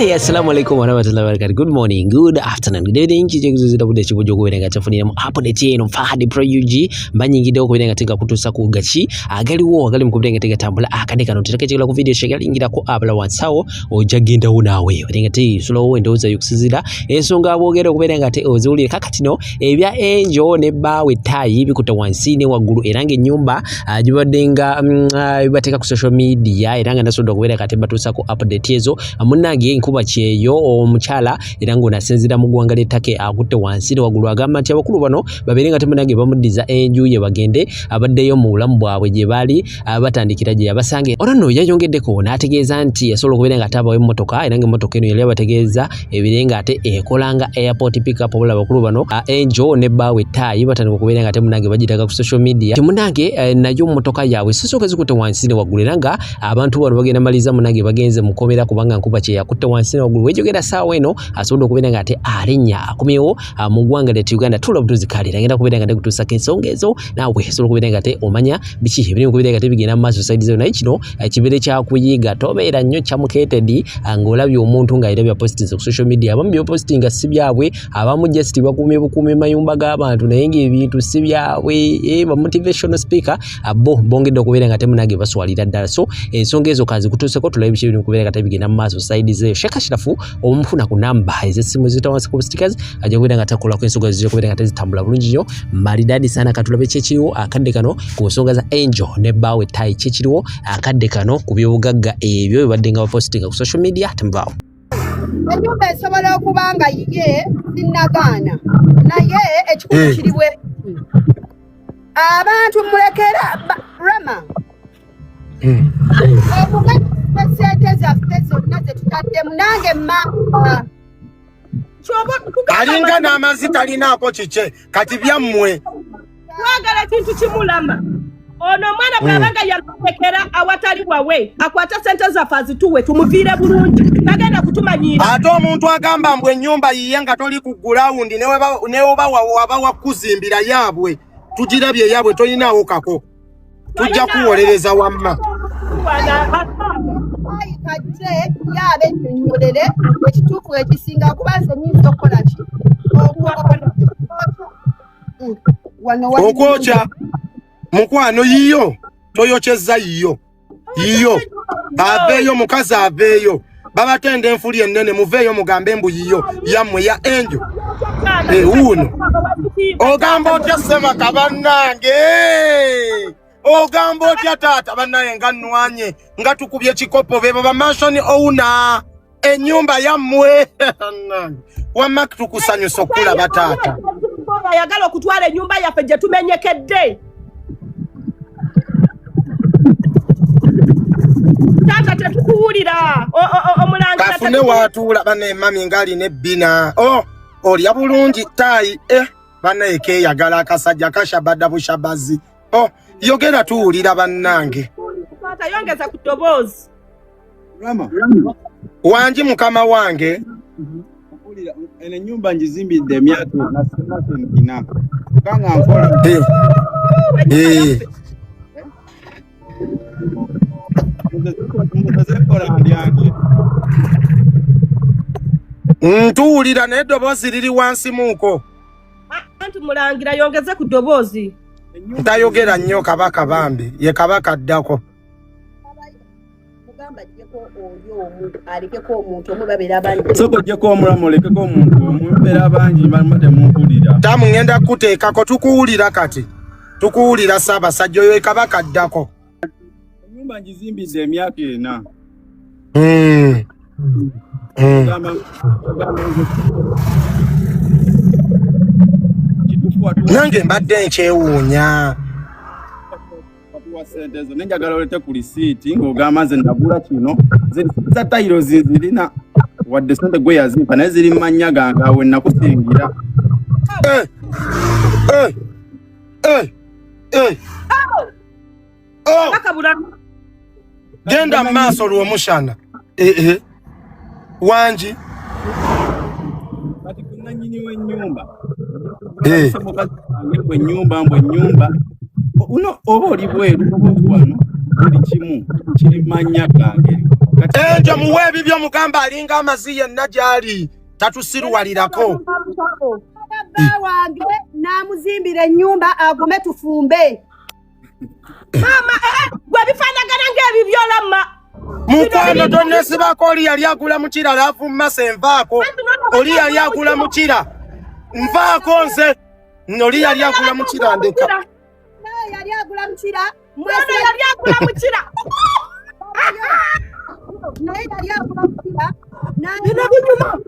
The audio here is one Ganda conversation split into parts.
Kale, assalamu alaikum warahmatullahi wabarakatuh. Good morning, good afternoon, good evening. Kije budde ekibujja okubeera nga kyafuniramu update eno. Fahad Pro UG mbanyingiddewo okubeera nga tegakutuusa ku gaki agaliwo agali mu kubeera nga tegatambula akadde kano. Terekekera ku video kyegalingirako abala wansawo ojja gendawo naawe obeere nga tesulawo endowooza y'okusinziira ensonga bwogera okubeera nga te oziwulire. Kakati no ebya Angel ne bbaawe Ttaayi bikutte wansi ne waggulu, era ng'ennyumba gibadde nga bibateeka ku social media, era nga nasobodde okubeera kati batuusako update ezo. Munnange, nkuba kyeyo omukyala era ng'ono asinziira mu ggwanga ly'e Turkey akutte wansi ne waggulu, agamba nti abakulu bano babeere nga temunange bamuddiza enju ye, bagende abaddeyo mu bulamu bwabwe gye baali batandikira gye yabasange. Olwo nno yayongeddeko n'ategeeza nti yasobola okubeera nga ate abawa emmotoka, era ng'emmotoka eno yali abategeeza ebire nga ate ekola nga airport pickup. Obula abakulu bano, Angel ne bbaawe Ttaayi, batandika okubeera nga ate munange bagitaga ku social media temunange nayo mmotoka yaabwe sisooka zikutte wansi ne waggulu, era nga abantu bano bagenda maliriza munange bagenze mukomera, kubanga nkuba kye yakutte wansi ne waggulu. Wejogera saawa eno asobodde okubeera nga ate alinnya akomyewo mu ggwanga lyattu Uganda. Tula obutuuzi kale agenda kubeera nga tekutuusako ensonga ezo, naawe osobola okubeera nga ate omanya biki ebiri mu kubeera nga tebigenda mu maaso side zeyo. Naye kino kibeere kyakuyiga, tobeera nnyo kyamuketedi ng'olabye omuntu ng'alina bya postinze ku social media. Abamu byopostinga si byabwe, abamu just bakuumye bukuumi mayumba g'abantu, naye ng'ebintu si byabwe. Ba motivational speaker bo bongedde okubeera nga temunange baswalira ddala. So ensonga ezo kazikutuuseko, tulabe biki ebiri mu kubeera nga tebigenda mu maaso side zeyo. Sheikh Ashirafu omufuna ku namba ez'essimu ziyita wansi ku stickers, ajja kubeera nga takolako ensonga zijja kubeera nga tezitambula bulungi nnyo maridadi sana. Katulabe kyekiriwo akadde kano ku nsonga za Angel ne bbaawe Ttaayi, kyekiriwo akadde kano ku byobugagga ebyo bibadde nga bapositinga ku social media. Temuvaawo. Ennyumba esobola okuba nga yiye, sinnagaana, naye ekikulu kiri bwe abantu mulekera Rama okugamba sente zaffe zonna zetutaddemu nange mama. Alinga n'amazzi talinaako kikye kati byammwe. Twagala kintu kimulama ono omwana bw'abanga yalekera awatali wawe, akwate sente zaffe azituwe, tumuviire bulungi, tagenda kutumanyiira. Ate omuntu agamba mbu ennyumba yiye nga toli ku gulawundi, newoba waba wakuzimbira yaabwe, tugirabye yaabwe, tolinaawo kako, tujja kuwolereza wamma. Ayi kajje yaaba ennyonnyolere ekituufu ekisinga, kuba nze nyinza okukola ki wano okwokya mukwano yiyo, toyokyezza yiyo, yiyo aveeyo, mukazi aveeyo, babatenda enfuli ennene, muveeyo mugambe mbu yiyo yammwe ya Angel. Wuuno ogamba otya Semaka bannange, ogamba otya taata bannaye, nga nnwanye nga tukubye kikopo bebo ba mansion owner, ennyumba yammwe. Wamma tukusanyusa okulaba taata. Ayagala okutwala ennyumba yaffe gye tumenyekedde, taata tetukuwulira. Omulangira kafune watuula bannaye mami ng'alina ebbina. O olya bulungi taayi bannaye keeyagala akasajja kashabadda bushabazi. O yogera tuwulira bannange. Taata, yongeza ku ddoboozi. Rama, wangi mukama wange. Mpulira, eno ennyumba ngizimbidde emyaka 4 kubanga nkola. Nze zekola ndyange. Ntuwulira naye eddoboozi liri wansi muuko. Anti mulangira yongeze ku ddoboozi. Ntayogera nnyo kabaka bambi ye kabaka addako. Mugamba ajjeko oli omu, alekeko omuntu omu, babeera bangi. Sooka oggyeko omulamu olekeko omuntu omu, mbeera bangi baluma temumpulira. Tamu ŋŋenda kukuteekako tukuwulira kati, tukuwulira Ssaabasajja oyo ye kabaka addako. Ennyumba ngizimbidde emyaka 4. Ogamba kituufu Nange mbadde nkyewuunya. Watuwa sente ezo, naye njagala olete ku lisiiti ng'ogamba nze nagula kino. Nze za tayiro zirina wadde sente gwe yazimpa, naye ziri mu mannya gange awo nakusingira. Eh, eh, eh, eh. Oh, Kabaka bulamu. Genda mu maaso lw'omushana. Wangi. Kati ku nannyini w'ennyumba mukazi wange bwe ennyumba mbwe ennyumba uno oba oli bweru oba oli wano, buli kimu kiri mu mannya gange. Enjo muwe ebibyo mugamba alinga amazi yenna gy'ali tatusiruwalirako. Bba wange n'amuzimbira ennyumba agume tufumbe. Maama, gwe bifaanagana ng'ebibyo Lama. Mukwano tonnesibako oli yali agula mukira laavu mmasa envaako. Oli yali agula mukira nvaako nze oli yali agula mukira ndeka. Naye yali agula mukira. Ono yali agula mukira. Naye yali agula mukira. Bino binyuma.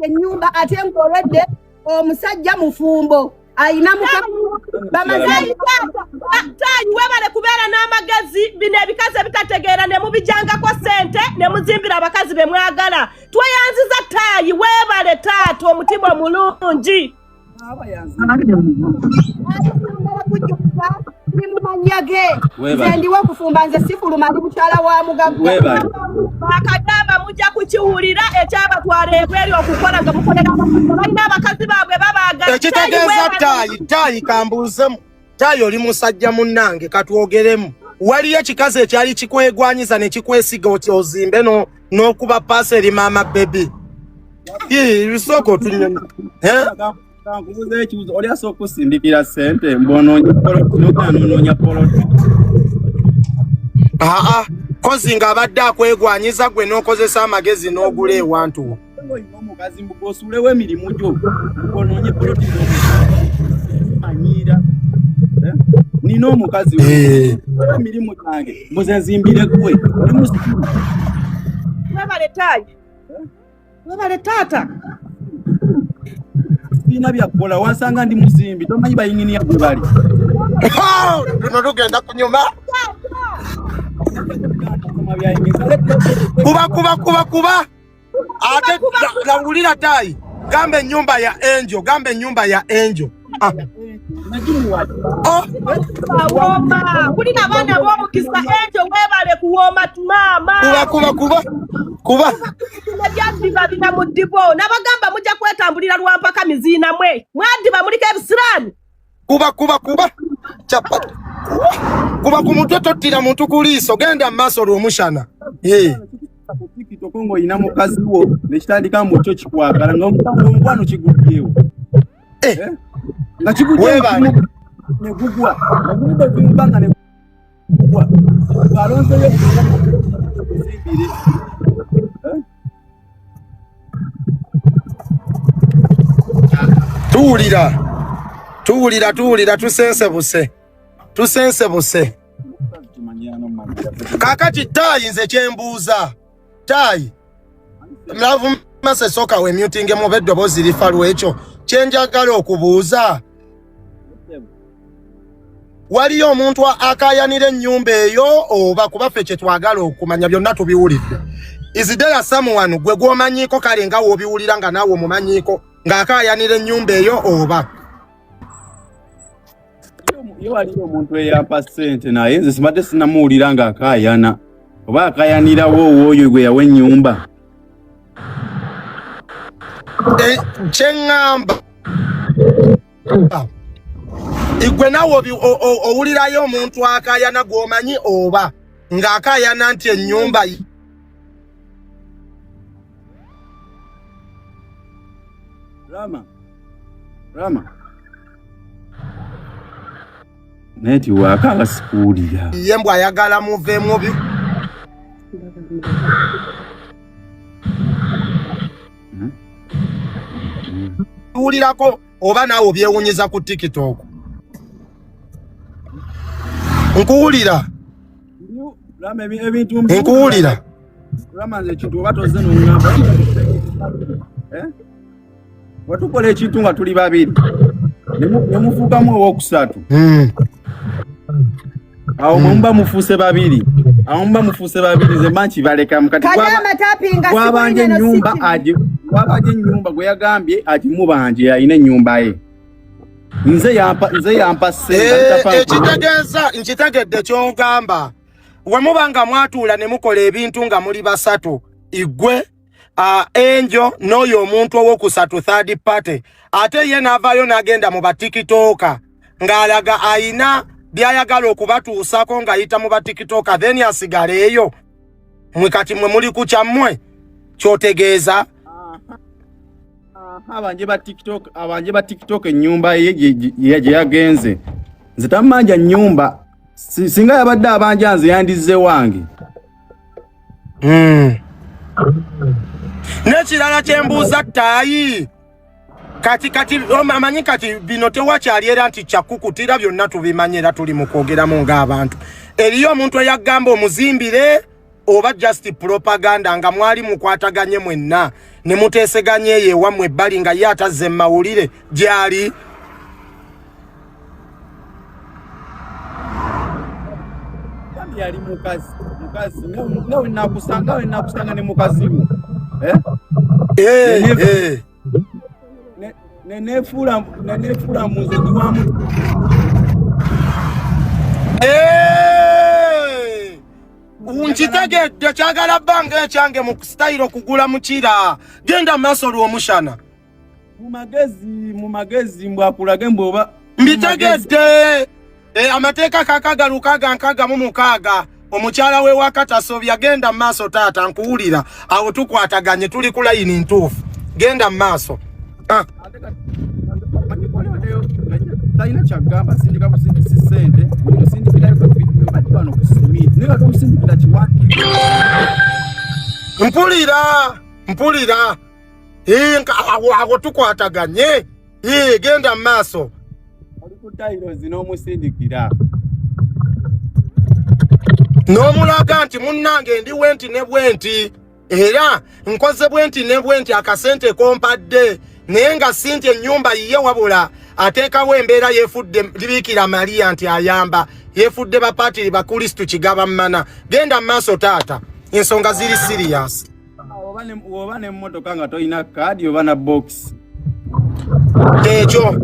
Ennyumba ate ng'olwedde omusajja mufumbo ayina bamaze. Tayi webale kubeera n'amagezi. Bino ebikazi ebitategeera ne mubijangako ssente ne muzimbira abakazi be mwagala. Tweyanziza Tayi, webale taata omutima omulungi. Ndi mu mannya ge. Nze ndiwo okufumba, nze sifuluma, ndi mukyala wa mugagga. Akagamba mujja kukiwulira ekyabatwala ebweru okukola nga mukolera balina abakazi baabwe babaagala. Ekitegeeza Tayi, Tayi kambuuzemu. Tayi oli musajja munnange katwogeremu. Waliyo ekikazi ekyali kikwegwanyiza ne kikwesiga oti ozimbe n'okuba paasa eri maama bebi. Lusooka otunyonyi. Nkubuuza ekibuuzo, oli asobola okusindikira ssente mbw'onoonya poloti n'ogenda n'onoonya poloti? Aa, kozi ng'abadde akwegwanyiza gwe n'okozesa amagezi n'ogula ewantu wo. Olina omukazi mbu gw'osuulewo emirimu gyo onoonye poloti manyiira. Nina omukazi emirimu gyange mbuze nzimbire gwe oli musiru. Webale Tayi. Webale taata. Sirina byakukola wansanga ndi muzimbi tomanyi bayinginiya gwe bali. Luno lugenda kunyuma. Kuba kuba kuba kuba. Ate lawulira Tayi. Gamba ennyumba ya Angel, gamba ennyumba ya Angel. Wooma. Kulina abaana b'omukisa Angel webale kuwooma maama. Kuba kuba kuba kuba. Byaddiba bina mu ddibo n'abagamba mujja kwetambulira lwampaka miziina mwe mwaddiba muliko ebisiraani. Kuba kuba kuba chapati kuba ku mutwe tottira muntu ku liiso genda mu maaso lw'omushana. TikTok ng'olina mukazi wo nekitandika mbu kyo kikwagala ng'omukwano kiguddeewo nga kiguddeewo ne gugwa nga gugudde bbanga ne gugwa ng'alonzeyo kuzimbire. Tuwulira tuwulira tuwulira tusensebuse tusensebuse. Kakati Tayi nze kyembuuza Tayi Love Mase soka we mutinge mu eddoboozi lifa lwekyo kyenjagala okubuuza waliyo omuntu akayanira ennyumba eyo oba kuba ffe kye twagala okumanya byonna tubiwulidde. Is there someone gwe gw'omanyiiko kale nga w'obiwulira nga naawe omumanyiiko ng'akayanira ennyumba eyo oba? Yo waliyo omuntu eyampa ssente naye nze simadde sinamuwulira ng'akaayana oba akayanirawo owooyo gwe yawa ennyumba. Kyeŋŋamba igwe naawe owulirayo omuntu akaayana gw'omanyi oba ng'akaayana nti ennyumba Rama Rama netiwaaka nga sikuwulira. Ye mbw ayagala muveemu bi wulirako oba naawe obyewunyiza ku TikTok. Nkuwulira. Rama ebintu nkuwulira. Rama nze ekintu oba tozze n'oŋŋamba. Watukola ekintu nga tuli babiri ne mufuukamu owokusatu. Awo mwe muba mufuuse babiri. Awo muba mufuuse babiri nze mba nkibalekamu kati gwabanja ennyumba gwabanja ennyumba gwe yagambye agimubanje alina ennyumba ye. Nze yampa ssente. Ekitegeeza nkitegedde ky'ogamba. We muba nga mwatuula ne mukola ebintu nga muli basatu igwe Angel n'oyo omuntu owokusatu third party ate ye n'avaayo n'agenda mu batikitooka ng'alaga ayina by'ayagala okubatuusako ng'ayita mu batikitooka then asigaleeyo. Mwe kati mwe muli ku kyammwe kyotegeeza. Abanje ba TikTok, abanje ba TikTok ennyumba ye gye yagenze. Nze tammanja nnyumba. Singa yabadde abanja nze yandizze wange. N'ekirala kye mbuuza Ttaayi, kati kati amanyi kati bino tewakyali era nti kyakukutira byonna tubimanyi era tuli mu kwogeramu ng'abantu. Eriyo omuntu eyagamba omuzimbire oba just propaganda nga mwali mukwataganye mwenna ne muteeseganye eyo ewammwe ebbali nga ye atazze mu mawulire gyali? Yali mukazi, mukazi, nga we nakusanga, we nakusanga ne mukazi we. Eh? Ne nefuula, ne nefuula muze ndi wa mu- Nkitegedde, kyagala bbanga ekyange mu sitayiro kugula mukira. Genda maaso lw'omushana. Mu magezi, mu magezi mbw akulage mbu oba Mbitegedde. Amateeka kakaga lukaaga nkaaga mu mukaaga. Omukyala we wa Katasobya, genda mu maaso taata, nkuwulira. Awo tukwataganye, tuli ku layini ntuufu. Genda mu maaso. Talina kyagamba, sindika busindisi ssente, musindikirayo ku video, bali wano ku simiti, naye nga tomusindikira kiwandiiko. Mpulira, mpulira. Awo tukwataganye. Genda mu maaso. Oli ku tayirozi n'omusindikira. N'omulaga nti munnange ndi bwenti ne bwenti, era nkoze bwenti ne bwenti, akasente kompadde, naye nga si nti ennyumba yiye, wabula ateekawo embeera yeefudde Biikira Maria nti ayamba, yeefudde bapatiri bakristu kigaba mmana. Genda mu maaso taata, ensonga ziri serious. Oba n'emmotoka nga tolina kaadi oba na box. Ekyo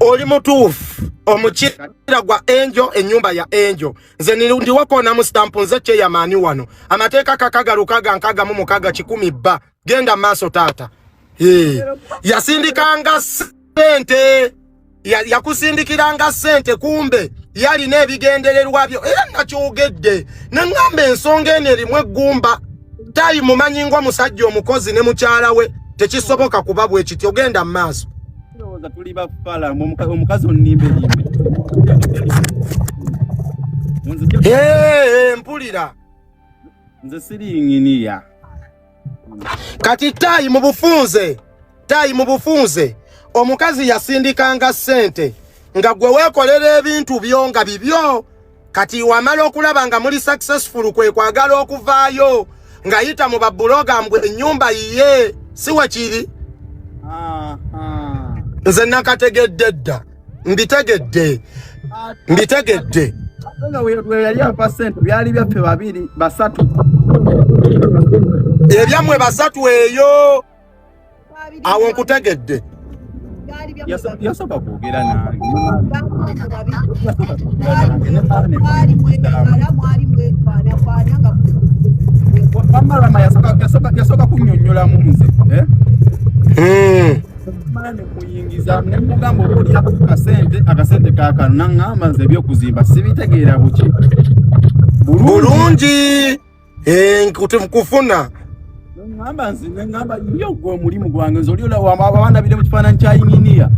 oli mutuufu. Omukira gwa Angel, ennyumba ya Angel, nze ndiwakoona stamp, nze chairman wano. Amateeka kakaga lukaga nkaaga mu mukaaga kikumi bba. Genda maaso taata. Yasindikanga ssente, yakusindikiranga ssente, kumbe yalina ebigendererwa byo. Era nakyogedde ne ŋŋamba ensonga eno erimu eggumba. Tayi mumanyi ng'omusajja omukozi ne mukyala we, tekisoboka kuba bwe kityo. Genda mu maaso. Ndowooza tuli bafala, omukazi onnimbe limbe. Mpulira. Nze siri nginiya. Kati Tayi mu bufunze, Tayi mu bufunze, omukazi yasindikanga ssente nga gwe weekolera ebintu byo nga bibyo. Kati wamala okulaba nga muli successful, kwe kwagala okuvaayo ng'ayita mu babuloga mbwe ennyumba yiye, si we kiri? Nze nakategedde dda, mbitegedde, mbitegedde. Nga we yali ampa ssente byali byaffe babiri basatu. Ebyammwe basatu eyo, awo nkutegedde. Yasooka kwogera nange. Wamma yasooka kunnyonnyolamu nze. Mala ne muyingiza ne mugamba oba olyako ku kasente, akasente kaakano, naŋŋamba nze ebyokuzimba sibitegeera buki. Bulungi. Nkufuna. Neŋŋamba nze, neŋŋamba yo gwe omulimu gwange nze oli olaba abaana bire mu kifaananyi kya yinginiya.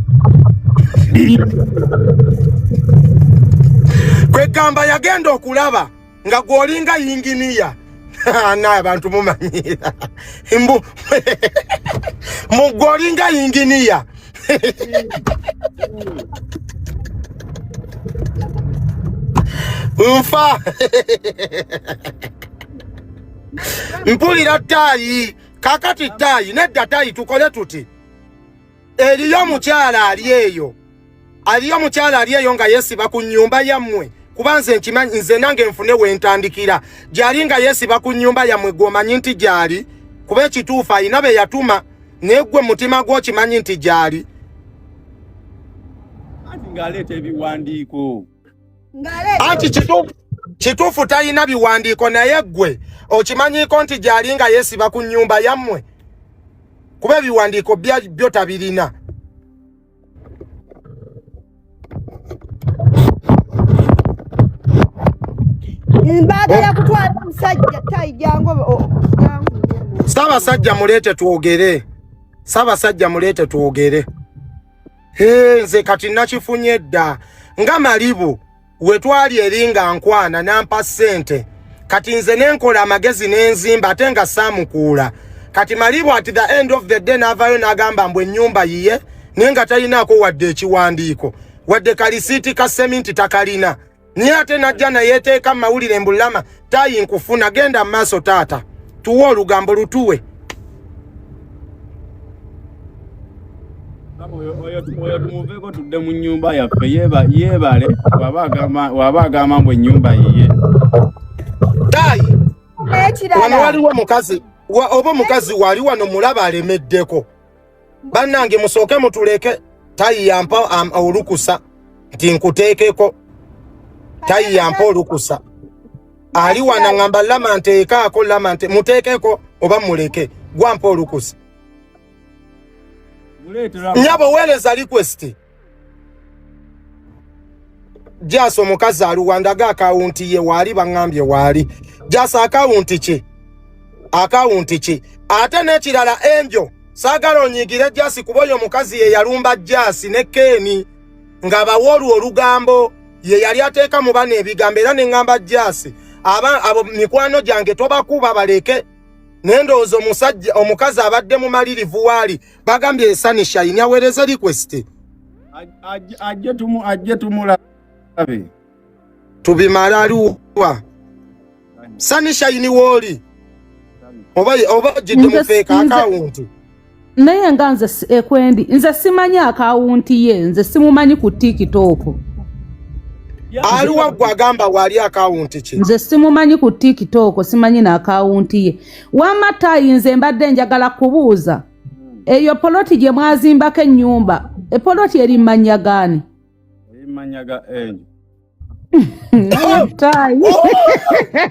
Kwegamba yagenda okulaba nga gw'olinga yinginiya. Naye abantu mumanyira mbu mu gw'olinga yinginiya. Nfa mpulira Ttaayi. Kakati Ttaayi, nedda Ttaayi, tukole tuti. Eriyo omukyala ali eyo, aliyo omukyala ali eyo nga yeesiba ku nnyumba yammwe, kuba nze nkimanyi, nze nange nfune wentandikira. Gyali nga yeesiba ku nnyumba yammwe, gw'omanyi nti gyali, kuba ekituufu alina be yatuma, naye gwe mutima gwo okimanyi nti gyali. Anti ng'aleeta ebiwandiiko. Anti kituufu talina biwandiiko, naye gwe okimanyiiko nti gyali nga yeesiba ku nnyumba yammwe, kuba ebiwandiiko byo tabirina. Mbaagala kutwala omusajja tayi jangu jangu. Ssaabasajja muleete twogere. Ssaabasajja muleete twogere. Hee, nze kati nakifunye dda nga Malibu we twali eri nga nkwana n'ampa ssente, kati nze nenkola amagezi n'enzimba ate nga saamukuula. Kati Malibu at the end of the day n'avaayo n'agamba mbu ennyumba yiye, naye nga talinaako wadde ekiwandiiko, wadde kalisiiti ka seminti takalina, naye ate n'ajja nayeeteeka mu mawulire mbu Lama tayi nkufuna. Genda mu maaso taata, tuwe olugambo lutuwe. Oyo tumuveeko tudde mu nnyumba yaffe. Yeebale waba agamba mbu ennyumba yiye. Tayi Ekirala. Wano waliwo omukazi oba omukazi wali wano mulaba alemeddeko. Bannange musooke mutuleke. Tayi yampa olukusa nti nkuteekeko. Tayi yampa olukusa, ali wano ngamba Lama nteekaako, Lama nte muteekeko oba muleke, gwampa olukusa. Nyabo weereza request Jasi. Omukazi aluwa? Ndaga akawunti ye waali, baŋŋambye waali. Jasi, akawunti ki? Akawunti ki? Ate n'ekirala, enjo saagala onyiigire Jasi, kuba oyo omukazi ye yalumba Jasi ne Keeni ng'abawa olwo olugambo, ye yali ateeka mu bano ebigambo. Era ne ŋŋamba Jasi, abo mikwano gyange tobakuba, baleke. Naye ndowooza omusajja omukazi abadde mumalirivu waali bagambye Sunshine aweereze request. Ajje tumulabe. Tubimale. Aliwa Sunshine? Wooli oba ojjidde mu fake akawunti? Naye nga nze ekwendi nze simanyi akawunti ye, nze simumanyi ku TikTok. Aliwa gwe agamba waali? Akawunti ki? Nze simumanyi ku TikTok, simanyi na akawunti ye. Wamma Tayi, nze mbadde njagala kubuuza, eyo poloti gye mwazimbako ennyumba, epoloti eri mu mannya gaani? Eri mu mannya ga Enjo. Naye Tayi,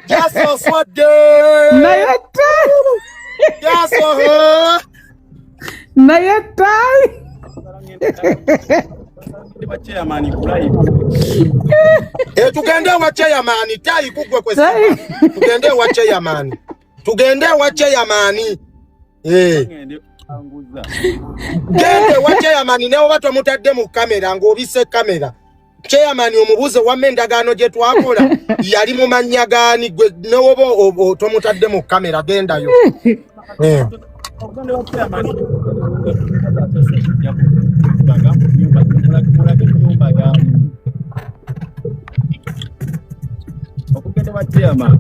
Jasoswadde. Naye Tayi, Jaso. Naye Tayi. Ndi ba chairman ku live. Tugende ewa chairman. Tayi, kugwe kwe. Tayi. Tugende ewa chairman, tugende ewa chairman. Ngende anguza. Genda ewa chairman, ne oba tomutadde mu kamera, ng'obisse kamera, chairman omubuuze, wamma endagaano gye twakola yali mu mannya gaani? Gwe newoba tomutadde mu kamera, gendayo. Ogende wa chairman. Mulage ennyumba yamu. Okugenda wa chairman.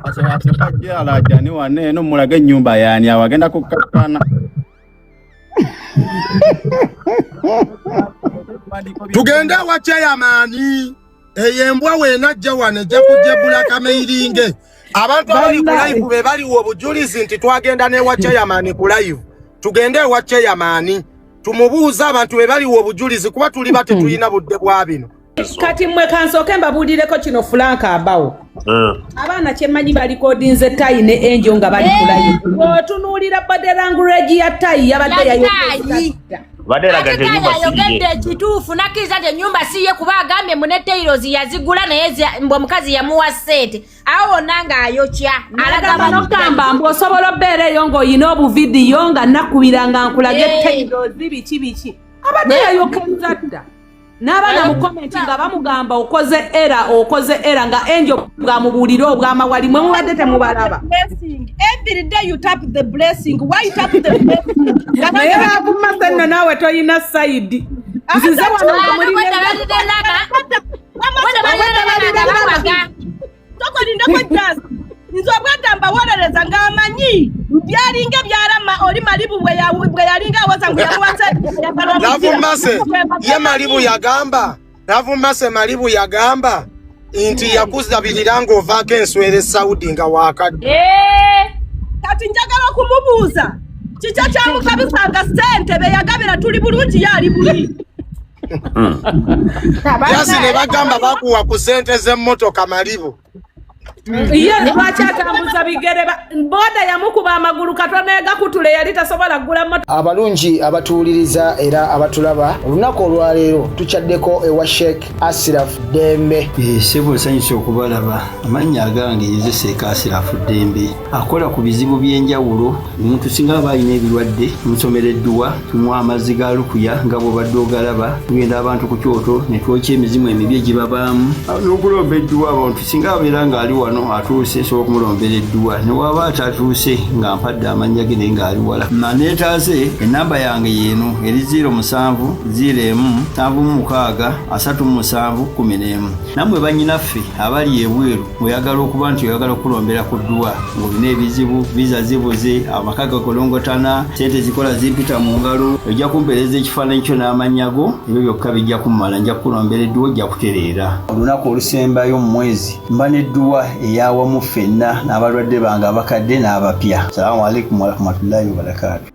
Asooka ajje alaajane wano eno, mulage ennyumba yaani, awo agenda kukkakkana. Tugende ewa chairman. Eyo embwa weenajja wano ejja kujja blackmailing abantu abali ku Bannange. live, be baliwo obujulizi nti twagenda n'ewa chairman ku live. Tugende ewa chairman tumubuuze, abantu be baliwo obujulizi, kuba tuliba tetulina budde bwa bino. Kati mmwe kansooke mbabuulireko kino. Fulanka abawo abaana kyemmanyi balikodinze Tayi ne Enjo nga bali ku live. Otunuulira body language ya Tayi, yabadde Ya yayogeza Tayi. dda. Badde eraga Ate nti ennyumba Tayi si yiye. ayogedde ekituufu, nakkiriza nti ennyumba si ye, kuba agambye mune tiles yazigula naye mbu omukazi yamuwa ssente. Awo wonna ng'ayokya alaga Nagamba nokugamba mbu osobola obbeera eyo ng'olina obuvidiyo nga nakubira nga nkulage tiles biki biki. Abadde yayokeza dda n'abaana mu comment nga bamugamba okoze era, okoze era, nga Enjo bw'amubuulira obwamawali. Mwe mubadde temubalaba. Blessing. Every day you tap the blessing. Why you tap the blessing? Naye bakumase nno, naawe toyina side. Nzize wano nga mulina. Tokolindeko jasi, nze obwadda mbawolereza ng'amanyi byalinga byalama oli Malibu bwe yalinga awoza ngu yamuwase. Lavumase ye Malibu yagamba, Lavumase Malibu yagamba nti yakuzabirira ng'ovaako enswera e Saudi nga wakadde. Kati njagala okumubuuza kiki kyamukabisanga ssente be yagabira tuli bulungi, ye ali buli. Jasi ne bagamba bakuwa ku ssente z'emmotoka, Malibu. Ye lwaki atambuza bigere? Boda yamukuba amagulu katono egakutule, yali tasobola kugula motoka. Abalungi abatuwuliriza era abatulaba, olunaku olwaleero tukyaddeko ewa Sheikh Asiraf Ddembe. Ssebo, nsanyuse okubalaba. Amannya agange nze Seeka Asirafu Ddembe, akola ku bizibu by'enjawulo. Omuntu singa aba alina ebirwadde, tumusomera edduwa, tumuwa amazzi ga lukuya nga bw'obadde ogalaba. Tugenda abantu ku kyoto ne twokya emizimu emibi egibabaamu n'okulomba edduwa. Abantu singa abeera ng'ali wano atuuse, nsobola okumulombera edduwa, ne waba atatuuse nga mpadde amannya ge naye ng'ali wala. Naneetaaze, ennamba yange yeeno eri 07 01 76 37 11. Nammwe bannyinaffe abali ebweru, oyagala okuba nti oyagala okulombera ku dduwa ng'olina ebizibu, viza zibuze, amaka gakolongotana, sente zikola zimpita mu ngalo, ojja kumpeereza ekifaananyi kyo n'amannya go, ebyo byokka bijja kummala, nja kukulombera edduwa, ojja kutereera. Olunaku olusembayo mu mwezi mba n'edduwa eyawamu ffenna n'abalwadde bange abakadde n'abapya. Salaamu alaikum warahmatullahi wabarakaatu.